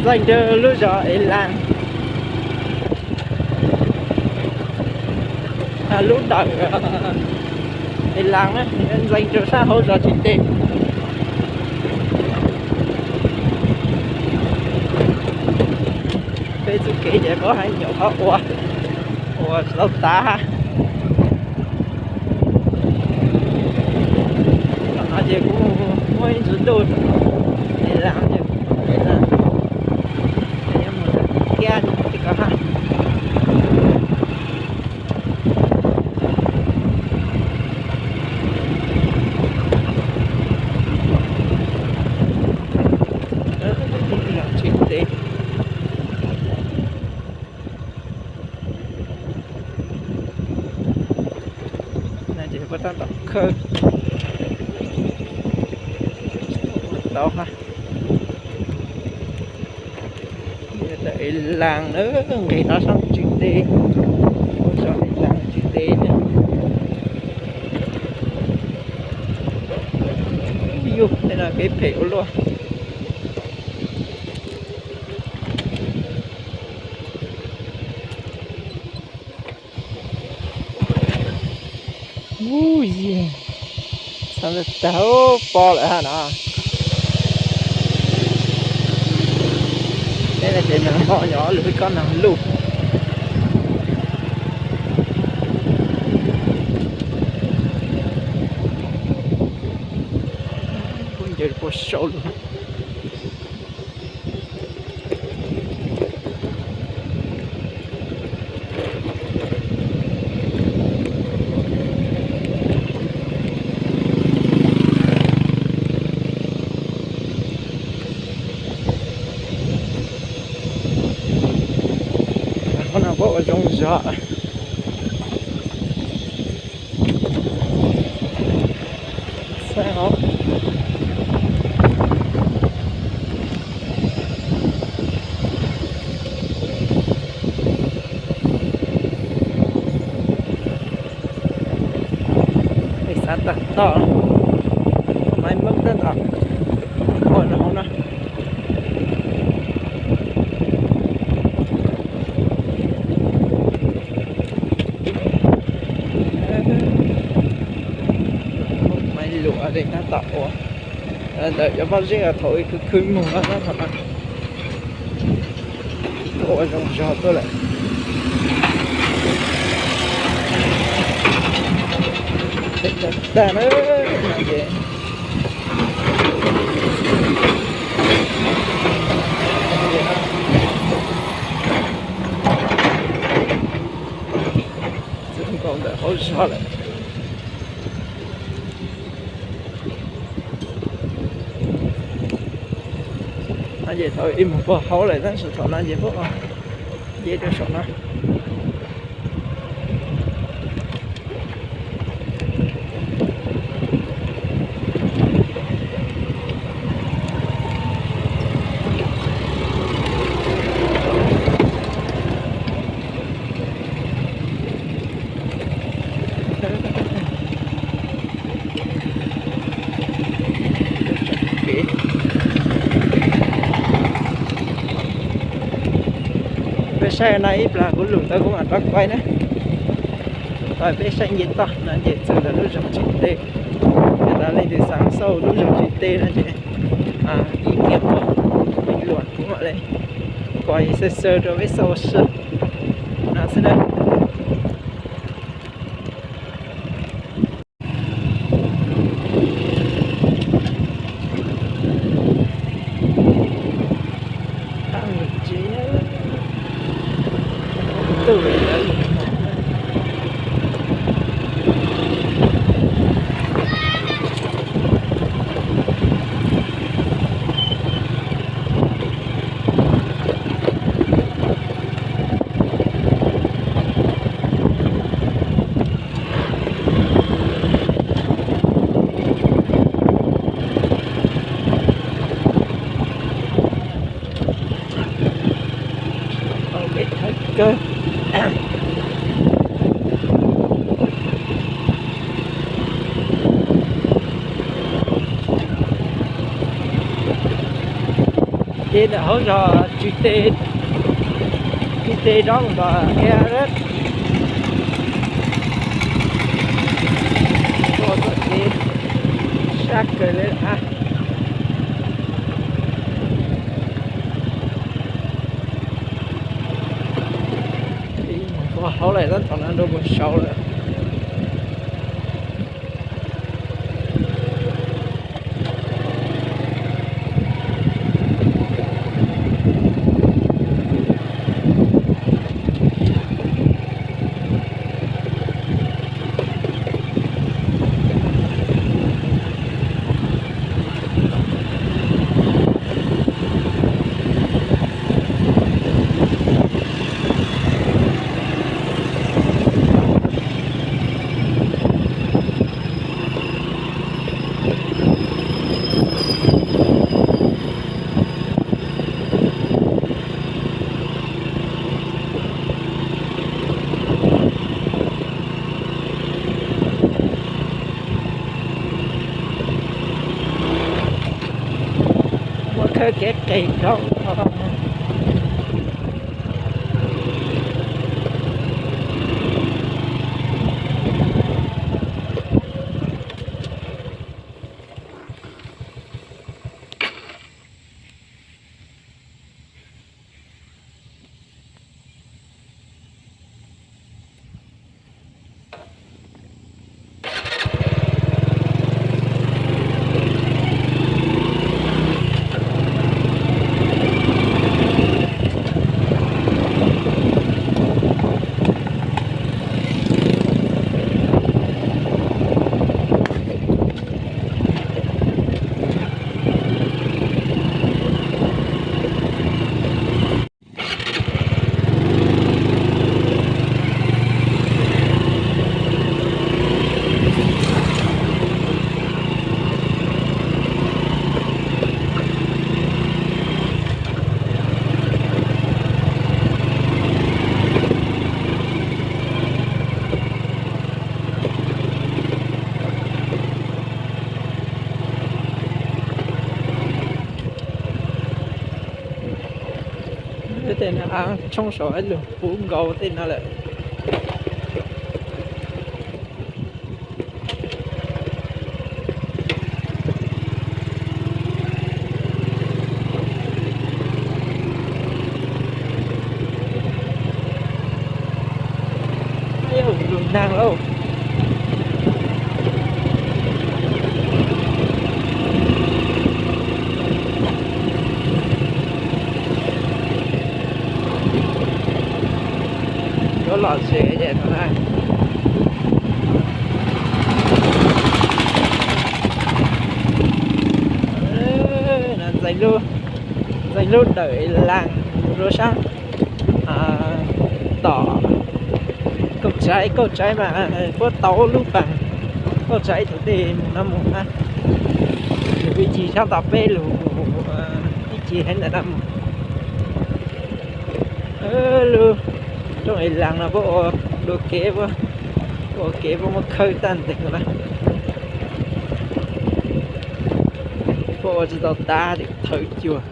Ntxeev rau lub zos Ev Las, lub ntawm Ev Las na, ntxeev rau sab hauv zos Tsis Tes. Peb txoj kev ces qhov hais nyuam qhov ua, ua tsis tau tas. Tam no ces kuv muaj ib ntsws ntuj, Ev Las ces, Ev Las, yuav mus kiag tim ko ha. Zos Tsis Tes. No ces puab tab tom khawb tau ha. Tam Ev Las na, nqis no sab Tsis Tes, ua zos Ev Las Tsis Tes na. Yus, tej no kev phem ua luaj. Ub, txhob tag, pob lawm hab no. Peb no ces nag hmo nyob lwm kob nag luj. Kuj ncaws puag saud lug. Qhov no puab ua zoo zog. Peb xav tag tog, maiv Hmoob tab tom ua no hauv no. Maiv Luam tab tom ua ntawm cov pob zeb thaum ub khwv khwv muag no tab tom no. Ua zoo zog tuaj lawm. Tag na, no ces txog nkaus ntawm hauv zog lawm. No ces thaum ib mus puag hauv lawm tab sis thaum no ces puab nce rau saum no. Peb saib no ib plag kuv lug tau kuv mam rov quay na. Peb saib nce toj no ces txog ntawm lub zos Tsis Tes. Yog tas leej twg xav xauj lub zos Tsis Tes no ces ib niam pog Maiv Luam kuv mam li quay xawb xawb rau peb xauj ua si no xwb na. Ces ntawm hauv zos tsw tes, tsw tes rov mus tom ea, tuaj tuaj ces sab kawg li a. Mus hauv lawm, tab tom no nrau puas saud lawm. Muaj khawb kev qis rau. Tej no av tshoob saum ib lub puv nkaus tej no lawm. Lug naag lauj. Yuav los tsev no na. Ntxeev lub dawm laag mus rau saab tom Kauj Tsaiv, Kauj Tsaiv mas puab tau lub paag Kauj Tsaiv thaum tej mus no mus na. Lug ib chim saab tom peb lug ib chim heev ntawm no mus. Lub rooj elaas no puab ua dua kev, ua kev puab muab khawb tag nteeg na. Puab ua tsi tau tav, thawv cuag.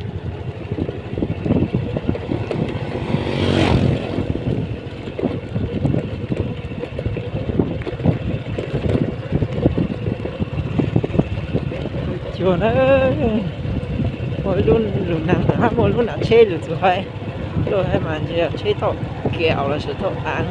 Cuag na, muaj ib lub lug naag hab muaj lub nam tsheb lug txug hab, lub hab mas ntsia tsheb thauj kaus los sis thauj av.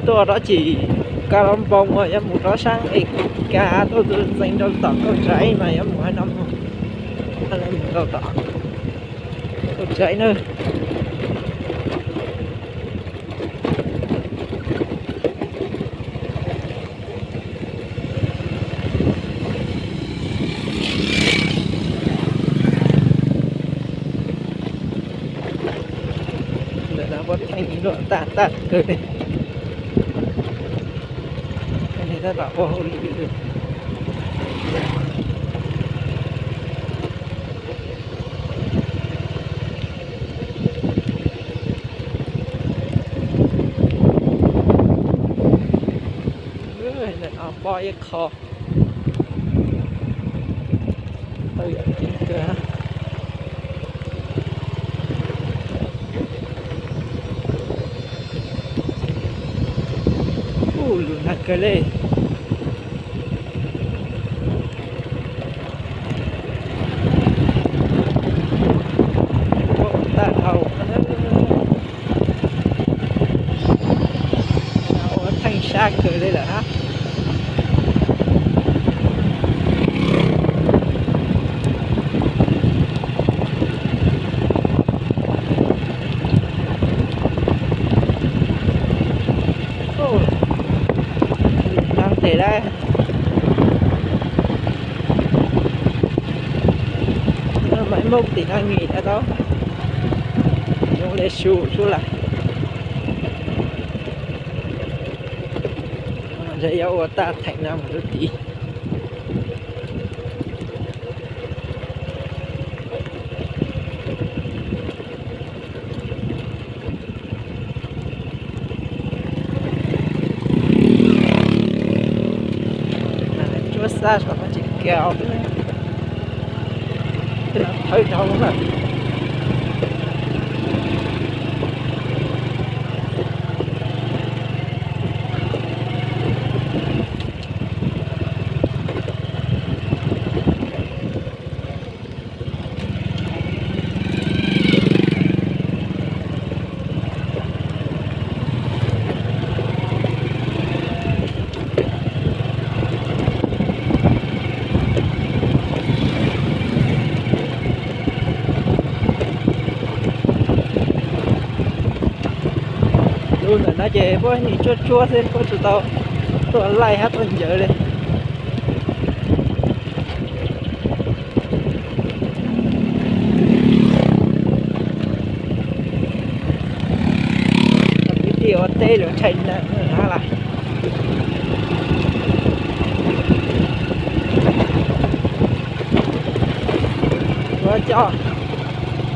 Tuaj rov tsim Ka Los Npoo uas yuav mus rov saab es Ka tuaj ntxeev rau tom Kauj Tsaiv mas yuav mus hab no, mus rau tom Kauj Tsaiv na. Ntawm no puab theej luaj tag tag kawg li. Tab tom ua hauj lwm. Ntawm no pob ib qho. Tau yam ceev kawg. Ub, lus nag kawg li. Tag dhau. Ua theej sab kawg li lawm hab. Nag tes lawm. Maiv Mooj tim Naj Nyim tau zoo li su sub lawm. Ntshe yuav ua tag theem no mus lub tid. Tsuab xab saum no tsis kaus, thawb dhau lawm. Lub ntawm no ces puab nim tsuab tsuab xwb, puab tsis tau tuaj laij hab tuaj ncaws li. Kwv tij ua teb lawm ntshai nees hab las. Ua coj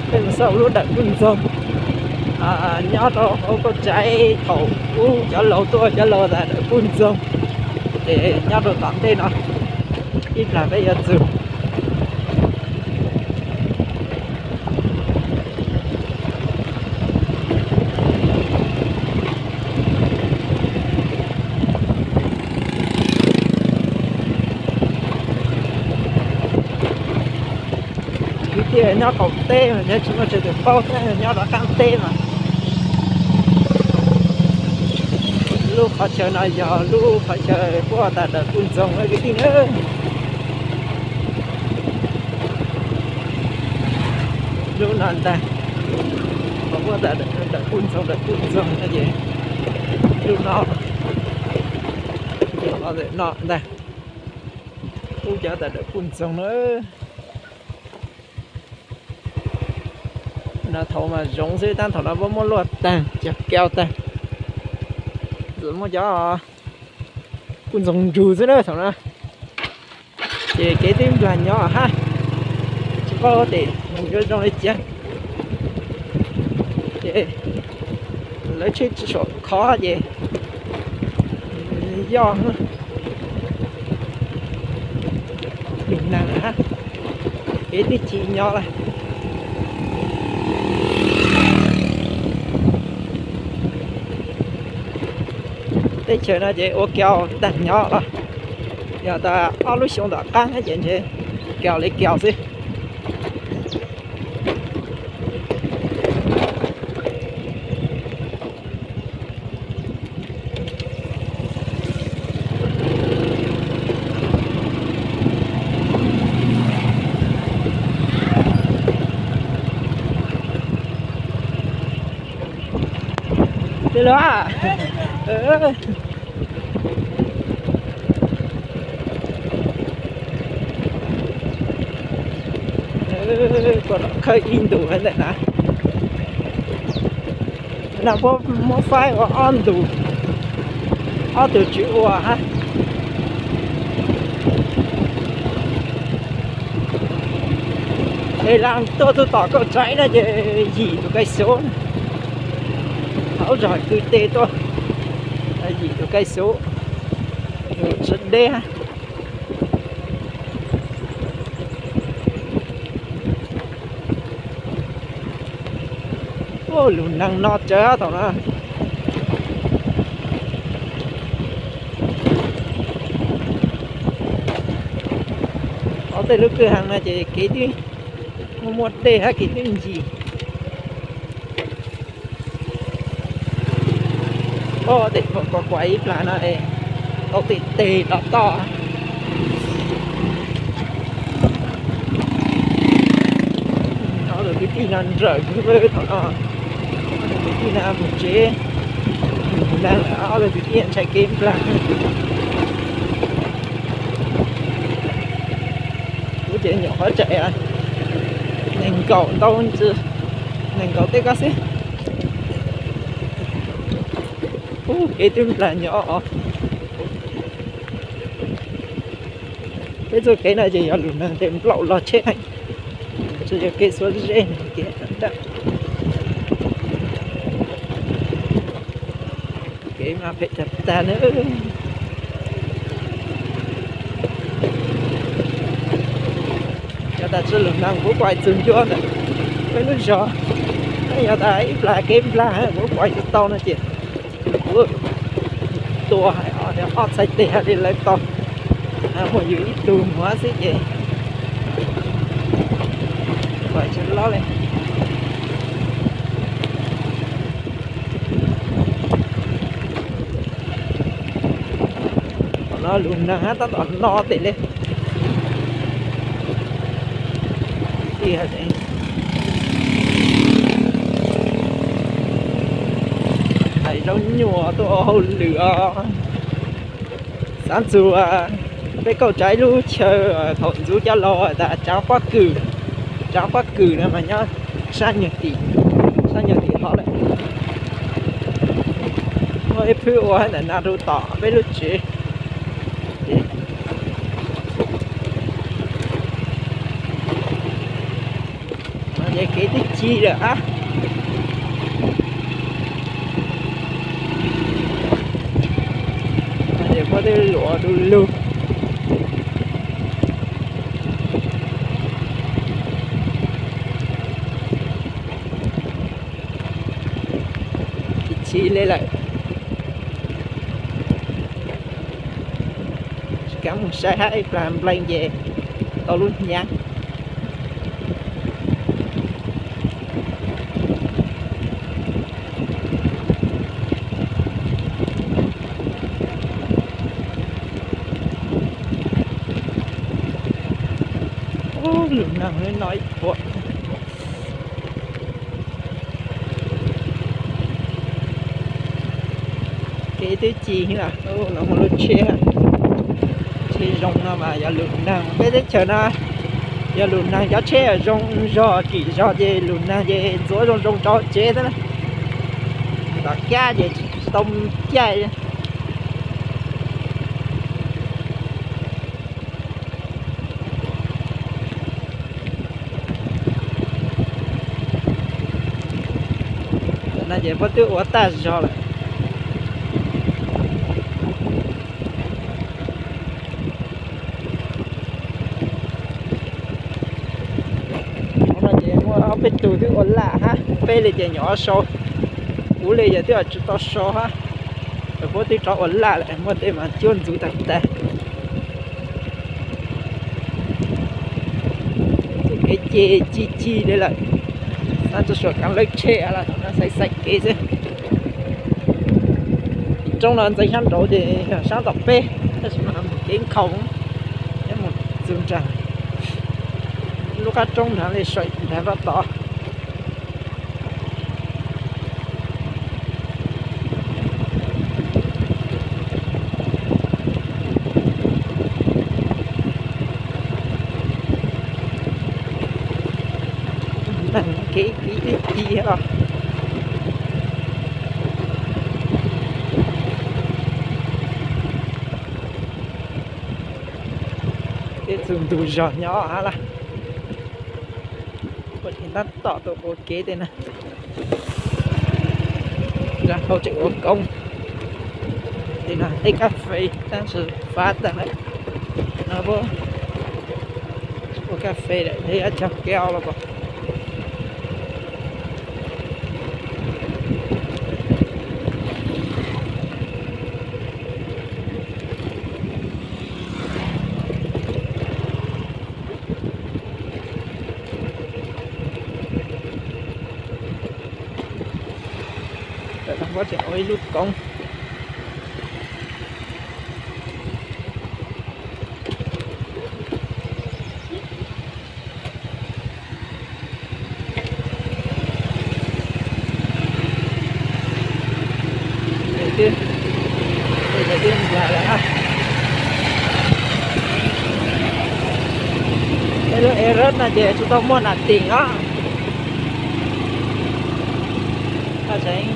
peb mus xauj lub dawm Puj Ntxoog nyob rau hauv Kauj Tsaib thaum ub cov laus tuaj cov laus tas dawm Puj Ntxoog. Ces nyob rau tom ntej no ib plag peb yuav txug. Kwv tij nyob qaum teb mas nyob tsis muaj tsawg tus paub, nyob rov qaab teb mas. Lub qhov chaw no yog lub qhov chaw puab tas dawm Puj Ntxoog na kwv tij na. Lub no ntag, puab tas dawm Puj Ntxoog, dawm Puj Ntxoog no ces lub no, no ntag, puab cov tas dawm Puj Ntxoog na. No thaum mas zoov xwb tab thaum no puab muab luaj taag, cov kau taag, txawm muaj cov Puj Ntxoog nrug xwb na thaum no. Ces kev teb nplag nyob hab, tsis paub tes mus yuav zoo li cas. Ces lawv tsheb tsis saum khov ces yog lug nag hab, kev teb ci nyob lawm. Teb chaws no ces ua kau taag nyob los yog tas ob lub xyoo tom qaab ces ntshe kau li kau xwb. Tej lawm, puab los khawb ib ntus ntawm na. No puab muab faib ua ob ntus, ob tug tswv ua hab. Es laag tuaj txug tom Kauj Tsaib no ces yim tus kais xub, hauv zog kwv teb tuaj yim tus kais xub. Lub tsheb deb. Lub neeg no tsawv thaum no. Ob tej lub kwj ha no ces kev twb muaj muaj dej hab kev twb ncig. Ob tej kuv kuav ib plag no es tau tes tes los toj. Ob tug kwv tij no nrawm kawg thaum no. Ob tug kwv tij no mus tsev, mus nag lawm, ob tug kwv tij ntshai kev nplag. Kuv ces nyuam qhuav tseem nees nkaum ntau ntsis, nees nkaum tej ko xwb. Ub, kev twb nplag nyob os. Peb txoj kev no ces yog lub neeg tes nplaum los tsheb heev, tsuas yog kev xuab zej kev ntag. Kev mas phem tag tag na. Yog tas tsis lub neeg kuv pom txog ncua ntawm peb lub zos, yog tas ib plag kev nplag kuv pom tsis tau no ces kuv tua ob txhais tes li lawv tau, muaj yus ib tug mus xwb ces pom tsis lob li. Thaum no lub neeg hab tab tom no tes li. Hais zaub nyuam tuaj ua hauj lwm os. Xav ntxuag peb kauj tsav ib lub chaw thaum ntxuv cov laus tas Tsaav Pob Kws. Tsaav Pob Kws no mas nyob sab nyuag tim, sab nyuag tim hov lawm. Muaj ib phwb ua ntawm no rau tom peb lub tsev. No ces kev twb ci lawm hab. No ces puab twb luam du lug. Ci ci li lawm. Tsis kav mus saib hab ib plag nplees ces tau lub hnyav. Lub neeg no ib puas. Kev twb ci lawm, no muaj lub tsheb, tsheb zoo no mas yog lub neeg peb teb chaws no, yog lub neeg cov tsheb zoo zog kim zog ces lub neeg ces ntxuav zoo zoo rau tsev xwb na. Tom qab ces tsis tau caij. Tam no ces puab twb ua tag zog lawm. Hauv no ces muaj ob peb tug twb ua laj hab, peb li ces nyuam qhuav sau, kuv li ces twb tsis tau sau hab. Puab twb rov ua laj lawm, muaj tej mas cuab ntxuv tag tag. Kev ces ci ci li lawm, no tsuas suav kaav lawb tsheb los xaiv xaiv kev xwb. Roob no ntxeev sab nraud ces sab tom peb, tab sis mas mus kev nkhaus, mus txug nraag lub qab roob nraag li saum nraag rau tod. Kev ci ci os. Tej txug ntug zog nyob hab lawm. Tab tom tuaj ua kev tej na. Nraag hauv tseem ua koob. Tej no tej kas fes tab sis fab tag lawm. No puab ua kas fes lawm thiab cog kev los puas. Tawm no puab tseem ua ib lub koob. Twb, twb nplag lawm na. Tej lub ev rab no ces tsis tau muaj nam tim os. Qhov tseeb,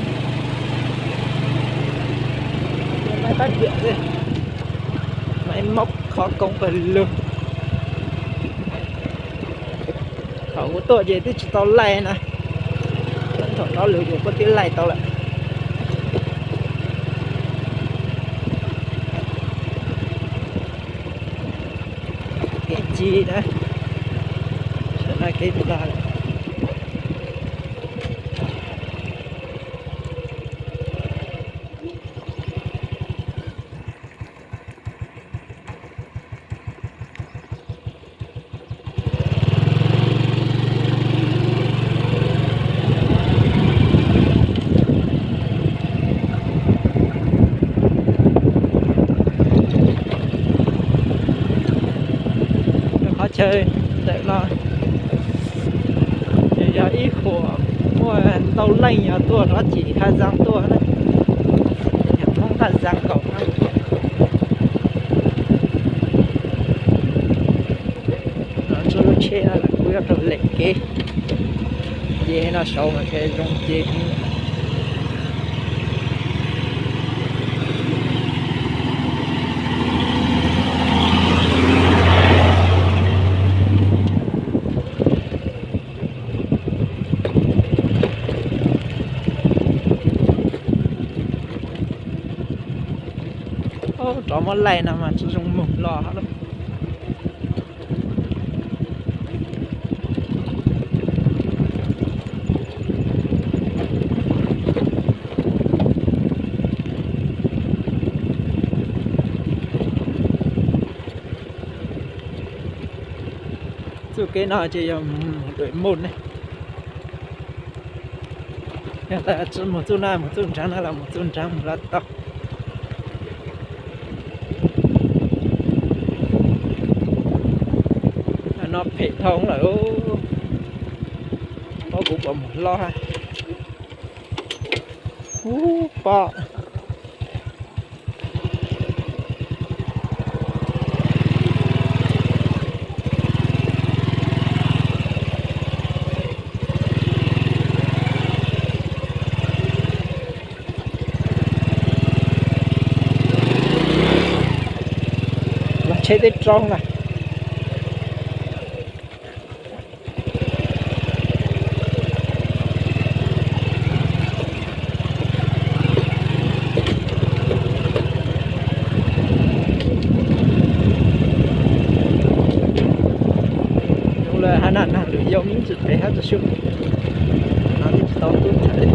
muaj qab diam xwb, mas muab qhov koob pawg lug. Thaum kuv tuaj ces twb tsis tau laij na, thaum rov lug ces puab twb laij tau lawm. Kev ci na, sawv daws kev nplag lawm. Qhov chaw ntawm no yog ib qhuam muaj ntau leej yog tuaj rov cim Haj Zaab tuaj na, yog Hmoob Haj Zaab nkaus na. Txhua lub tsheb no kuj yuav raug lem kev, ces no saud mas zoo ces. Rov muab laij no mas tsis zoo mus los lawm. Txuj kev no ces yog mus Dawm Muj ne. Yog tas tsis mus txuj no, mus txuj nraag no los mus txuj nraag mus los tau. No phem dhau lawm, tsis paub kuv puas mus hlob hab. Ub, pom. Los tsheb teb roob na. Zoo le hab na, nag lwm yau me ntsis pem hab tso sub. No twb tsis tau tub thaum li.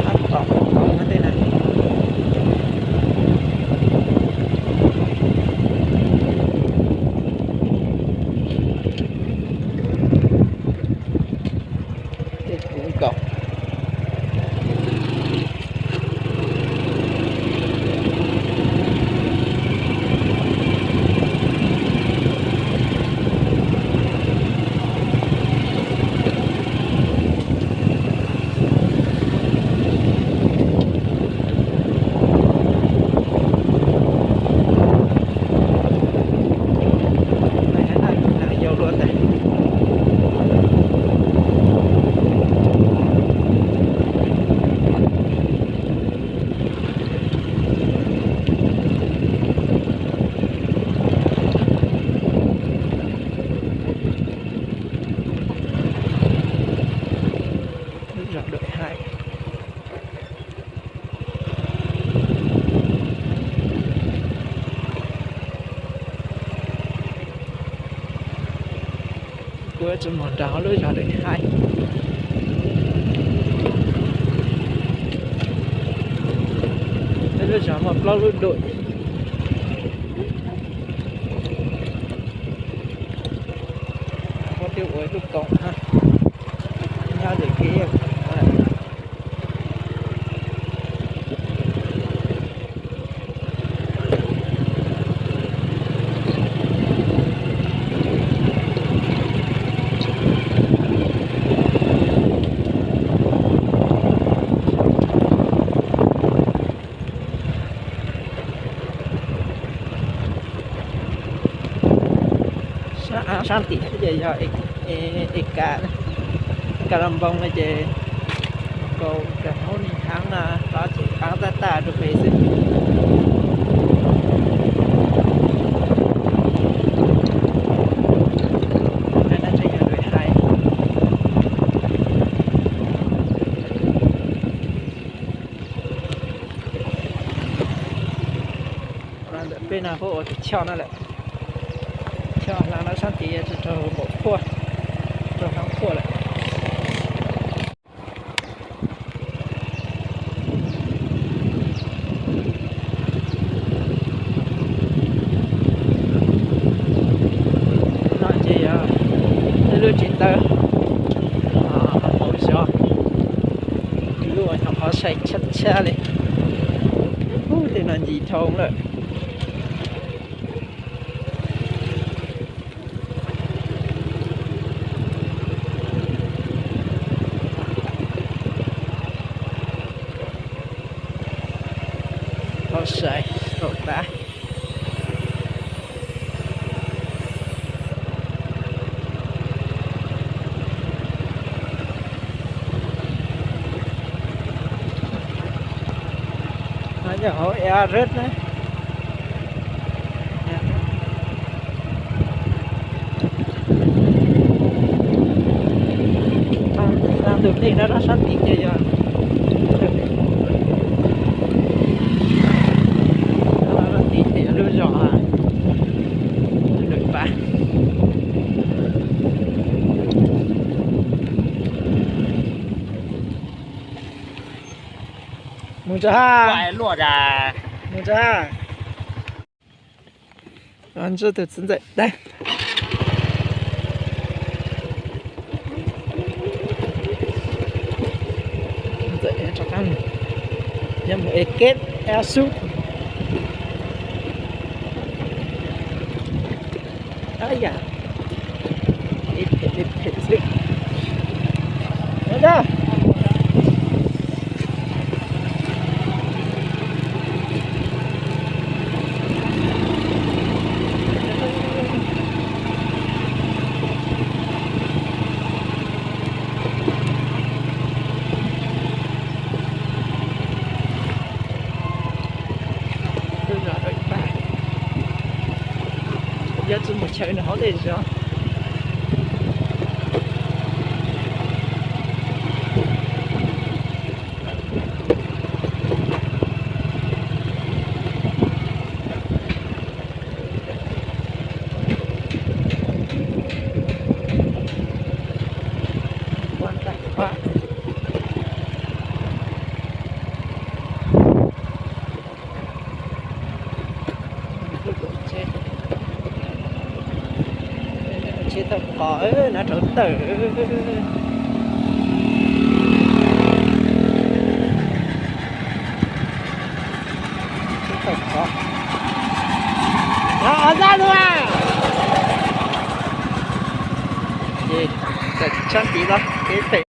Tab tom koom tej na. Tej kuv Txog mus nram lub zos Dawm Haib. Peb lub zos muaj plaub lub dum. Muab twb ua ib lub koom, nyob ntawm kev. Sab tim ces yog Eka, Eka Los Npoo no ces kaum rau hauv ni hab no, rov ces qab tag tag rau pem xwb. Dawm Haib. Ntawm peb no puab ua tus choj no lawm. Choj hla no sab tid tsis raug npaum qhuaj, raug hab qhuaj lawm. No ces yog ib lub tsev taw hauv zos, lub uas nyuam qhuav sai tshab tshab li. Ub, tej no ncig dhau lawm. Txhob sai, txhob tas. No yog hauv ea rab na. Tus dej no rau sab tid ces yog sab tid ces yog lub zos Dawm Paj. Mus tso ha. Mus tso ha. Ntsuj tus txiv ntxawm dawb. Ntxawm rov qab mus, yog mus es keb es sub. Ab yam, ib phem ib phem xwb. Ua da. Yog tsis mus chaw nws hauv dej zog. Tsheb tau qos na rau tawm. Tsheb tau qos. Os, zaj lug a. Ces txawm tshab tiv los kev phem.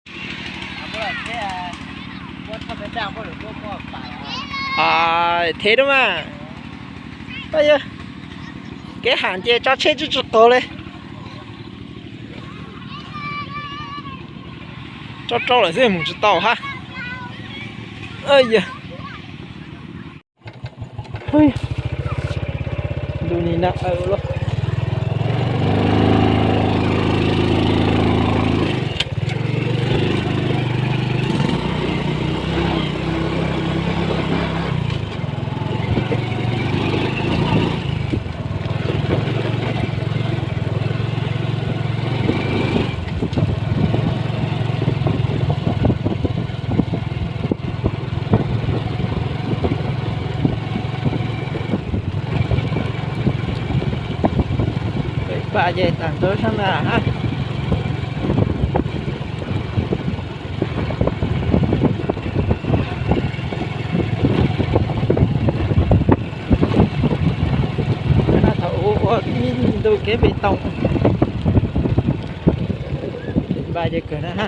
Thev dua mas. Kev ham ces tso tsheb tsis tsis qaug li. Tso rau lawm xwb mus tsis tau hab. Yog ntu ni na aw los. Pas ces tag nrho sab na. Thaum ua ua ib ntu kev pem toos, npaj ces kawg na.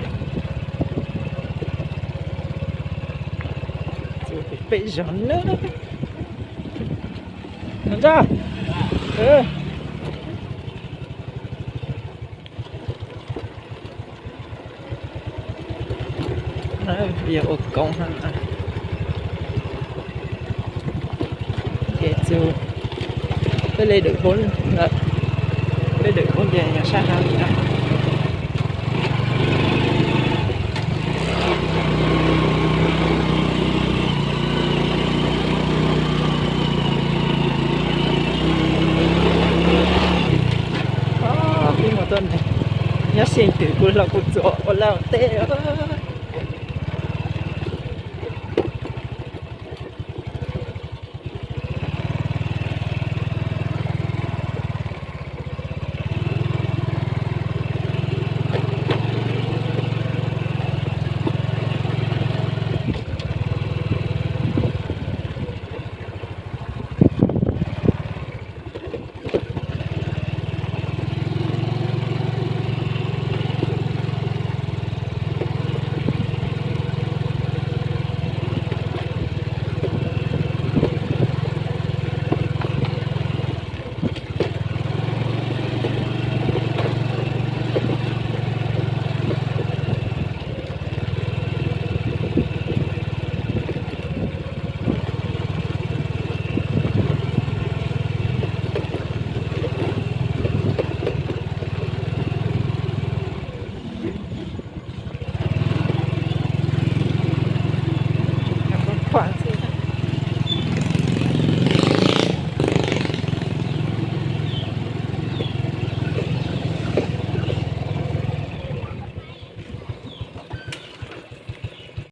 Txus pem zog na. Nraj. Yog ua koob na. Ces txug peb le dawm koob lawm, peb dawm koob ces yog sab hab li na. Peb mus tuaj ne, nyob xyeej twg kuj hlau kuj txuas ua laj teb.